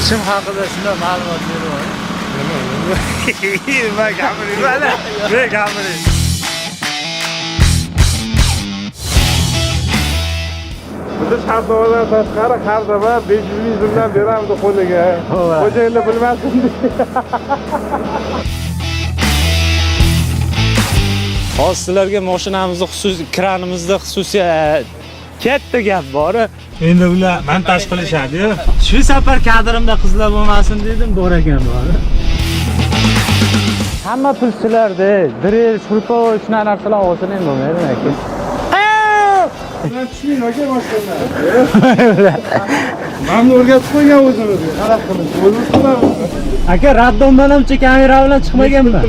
Ishim haqida shunday ma'lumot berib yuboring. Nima gapirayman? Ne gapiring? Bizni shartnomadan tashqari har safar 500 ming so'mdan beramiz qo'liga. Xo'jayinlar bilmasin. Hozir sizlarga mashinamizni xususiy kranimizda xususiy katta gap bor. Endi ular montaj qilishadi-yu. Shu safar kadrimda qizlar bo'lmasin dedim, bor ekan bor. Hamma pul sizlarda, drill, shurpa, shunaqa narsalar olsin endi bo'lmaydimi aka? Men tushmayman aka boshqalar. Mana o'rgatib qo'ygan o'zimizga. Qanaqa qilib? O'zimiz qilamiz. Aka, raddondan ham kamera bilan chiqmaganman.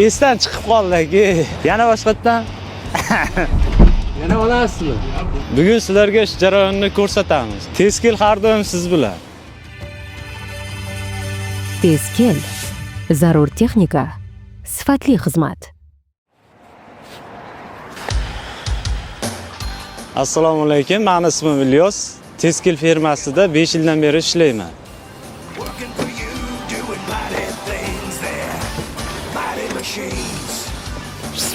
Esdan chiqib qoldi aka. Yana boshqatdan. Yana olasizmi? Bugun sizlarga shu jarayonni ko'rsatamiz. Tezkel har doim siz bilan. Tezkel. Zarur texnika, sifatli xizmat. Assalomu alaykum, mani ismim Ilyos. Tezkel firmasida 5 yildan beri ishlayman. Working for you, doing mighty things there. Mighty machines.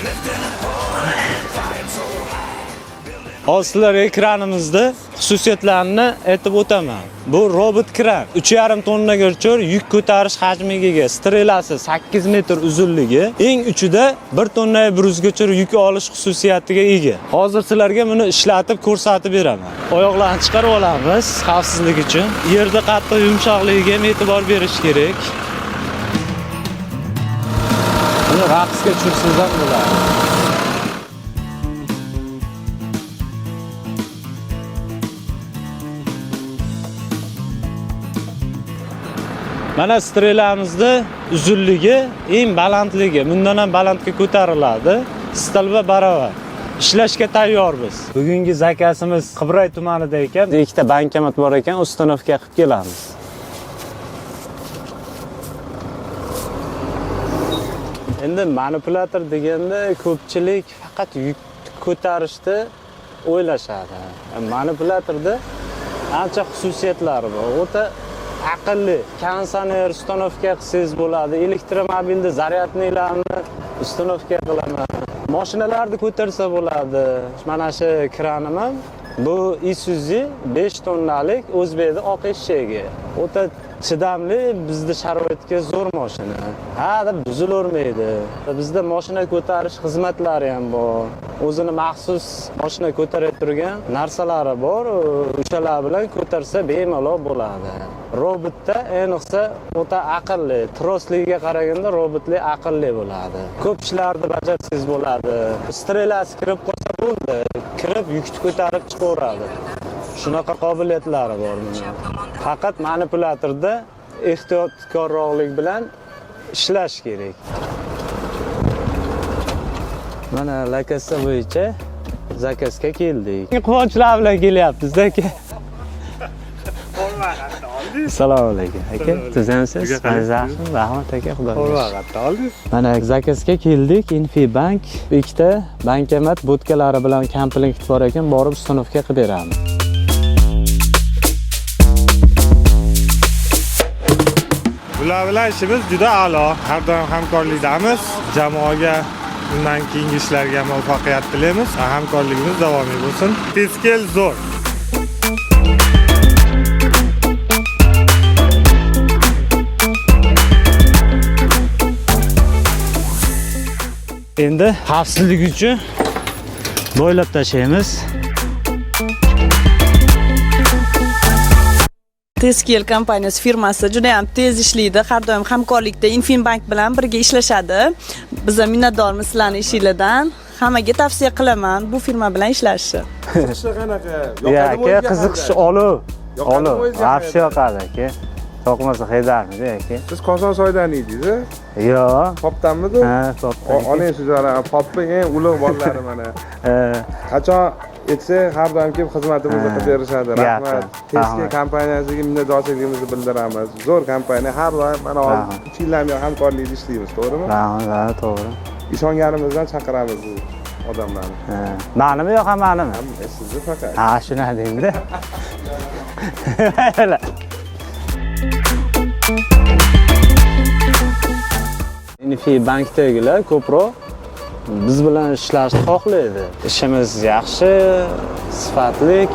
Lifting and pulling, flying so high. Hozir sizlarga ekranimizda xususiyatlarini aytib o'taman. Bu robot kran 3,5 tonnagacha yuk ko'tarish hajmiga ega, strelasi 8 metr uzunligi, eng uchida 1 tonna 100 gacha yuk olish xususiyatiga ega. Hozir sizlarga buni ishlatib ko'rsatib beraman. Oyoqlarni chiqarib olamiz xavfsizlik uchun. Yerda qattiq yumshoqligiga ham e'tibor berish kerak. Buni raqsga tushirsangiz ham bo'ladi. Mana strelamizda uzunligi eng balandligi, bundan ham balandga ko'tariladi. Stolba baravar. Ishlashga tayyormiz. Bugungi zakazimiz Qibray tumanida ekan. Ikkita bankomat bor ekan, установка qilib kelamiz. Endi manipulyator deganda ko'pchilik faqat yuk ko'tarishni o'ylashadi. Manipulyatorda ancha xususiyatlari bor. O'ta aqlli. Konditsioner установка qilsangiz bo'ladi, elektromobilni зарядный larni установка qilaman. Mashinalarni ko'tarsa bo'ladi. Mana shu kranim ham bu Isuzu 5 tonnalik o'zbekni oq eshagi. O'ta chidamli, bizni sharoitga zo'r mashina. Ha, deb buzilavermaydi. Bizda mashina ko'tarish xizmatlari ham bor. O'zini maxsus mashina ko'tara turgan narsalari bor. O'shalar bilan ko'tarsa bemalol bo'ladi. Robotda ayniqsa o'ta aqlli, trosligiga qaraganda robotli aqlli bo'ladi. Ko'p ishlarni bajarsangiz bo'ladi. Strelasi kirib qolsa bo'ldi, kirib yukni ko'tarib chiqaveradi. Shunaqa qobiliyatlari bor buni. Faqat manipulyatorda ehtiyotkorroqlik bilan ishlash kerak. Mana lokatsiya bo'yicha zakazga keldik. Quvonchlar bilan kelyapmiz aka. Assalomu alaykum aka. Tuzamsiz? Yaxshimi? Rahmat aka, xudoga shukr. Oldingiz. Mana zakazga keldik. Infibank ikkita bankomat budkalari bilan komplekt bor ekan, borib установка qilib beramiz. Bular bilan ishimiz juda a'lo. Har doim hamkorlikdamiz. Jamoaga bundan keyingi ishlarga muvaffaqiyat tilaymiz. Hamkorligimiz davomiy bo'lsin. Tezkel zo'r. Endi xavfsizlik uchun boylab tashlaymiz. Tezkel kompaniyasi firmasi juda ham tez ishlaydi. Har doim hamkorlikda Infinbank bilan birga ishlashadi. Biz ham minnatdormiz sizlarning ishinglardan. Hammaga tavsiya qilaman bu firma bilan ishlashni. Qiziqishi qanaqa? Ya aka, qiziqish olov. Yoqadimi Olov. o'zingizga? Вообще yoqadi aka. Yoqmasa haydarmidi aka? Siz Kosonsoydan edingiz, Yo'q. Popdanmidi? Ha, popdan. Oling siz mana popni eng ulug' bolalari mana. Qachon aytsak, har doim kelib xizmatimizni qilib berishadi. Rahmat. Tezkel Rahmat. kompaniyasiga minnatdorchiligimizni bildiramiz. Zo'r kompaniya. Har doim mana hozir Rahmat. 3 yildan beri hamkorlikda ishlaymiz, to'g'rimi? Rahmat, ha, to'g'ri. Ishonganimizdan chaqiramiz bu odamlarni. Ha. Manimi yo hammanimi? Sizni faqat. Ha, shuna dengda. Infi bankdagilar ko'proq biz bilan ishlashni xohlaydi. Ishimiz yaxshi, sifatlik.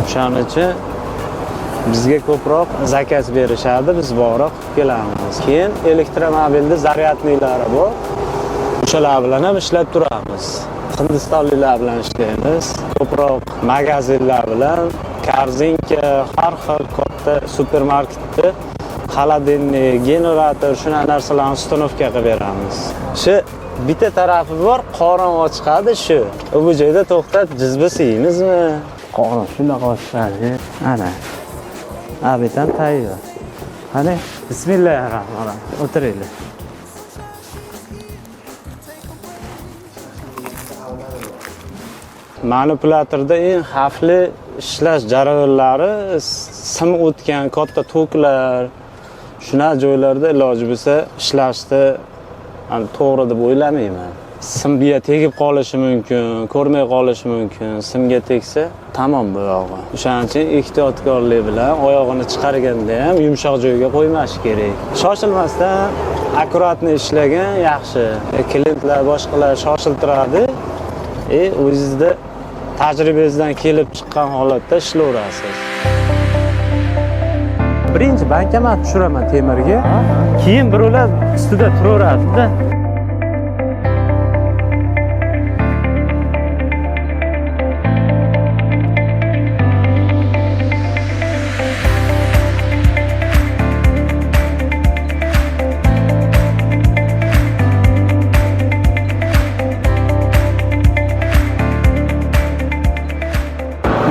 O'shaning uchun bizga ko'proq zakaz berishadi, biz borib qilib kelamiz. Keyin elektromobilda зарядный lari bor. O'shalar bilan ham ishlab turamiz. Hindistonliklar bilan ishlaymiz. Ko'proq magazinlar bilan, Korzinka, har xil katta supermarketda холодильник, generator, shunaqa narsalarni установка qilib beramiz. Shu bitta tarafi bor, qorin ochiqadi shu. Bu joyda to'xtab jizbis yeymizmi? Qorin shunaqa ochiqadi. Ana. Обед ham tayyor. Qani, bismillahirrohmanirrohim. O'tiringlar. Manipulyatorda eng xavfli ishlash jarayonlari sim o'tgan katta toklar, shunaqa joylarda iloji bo'lsa ishlashni hani to'g'ri deb o'ylamayman. Simga tegib qolishi mumkin, ko'rmay qolishi mumkin. Simga tegsa tamom bu yog'i. O'shaning uchun ehtiyotkorlik bilan oyog'ini chiqarganda ham yumshoq joyga qo'ymash kerak. Shoshilmasdan аккуратно ishlagan yaxshi. Klientlar, boshqalar shoshiltiradi. O'zingizda tajribangizdan kelib chiqqan holatda ishlayverasiz. Birinchi bankomat tushiraman temirga, keyin birovlar ustida turaveradida.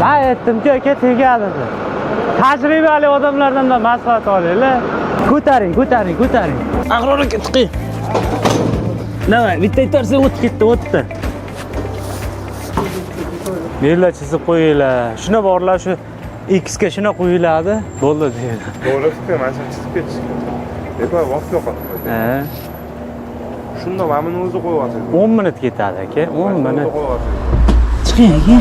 Man aytdimki, aka tegadi deb. Tajribali odamlardan da maslahat olinglar. Ko'taring, ko'taring, ko'taring. Ahror aka tiqing. Nima, bitta itarsa o'tib ketdi, o'tdi. Bellar chizib qo'yinglar. Shuni borlar, shu X ga shuni qo'yiladi. Bo'ldi deydi. To'g'ri fikr, mana shuni chizib ketish kerak. Bekor vaqt yo'qotib qo'ydi. Ha, Shunda mana buni o'zi qo'yyapsiz. 10 minut ketadi aka, 10 minut. Qo'yyapsiz. Chiqing aka.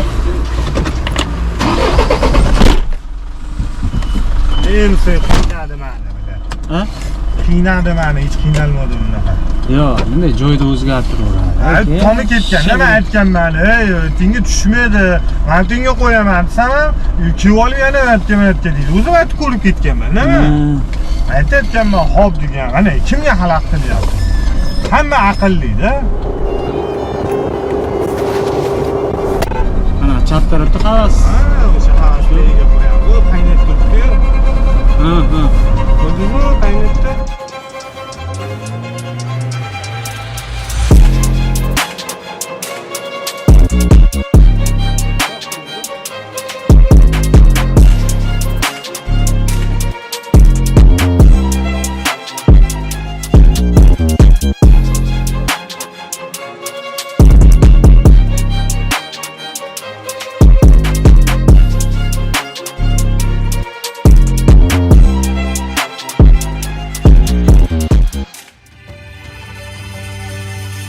Nemsi qiynadi mani bular. Ha? Qiynadi mani, hech qiynalmadim bunaqa. Yo'q, nima joyda o'zgartiraveradi. Tomi ketgan, nima aytganman, ey, tinga tushmaydi, man tinga qo'yaman desam ham, kelib olib yana aytgan deydi. O'zim aytib ko'rib ketganman, nima? Aytayotganman, hop degan. Ana kimga xalaqit qilyapti? Hamma aqlli-da. Mana chap tarafda havas. Ha, o'sha havasligiga qo'yapti. Qaynab turibdi-yu. Ha, ha. Ko'rdingmi, qaynatdi.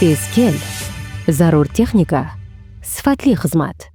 Tez kel. Zarur texnika, sifatli xizmat.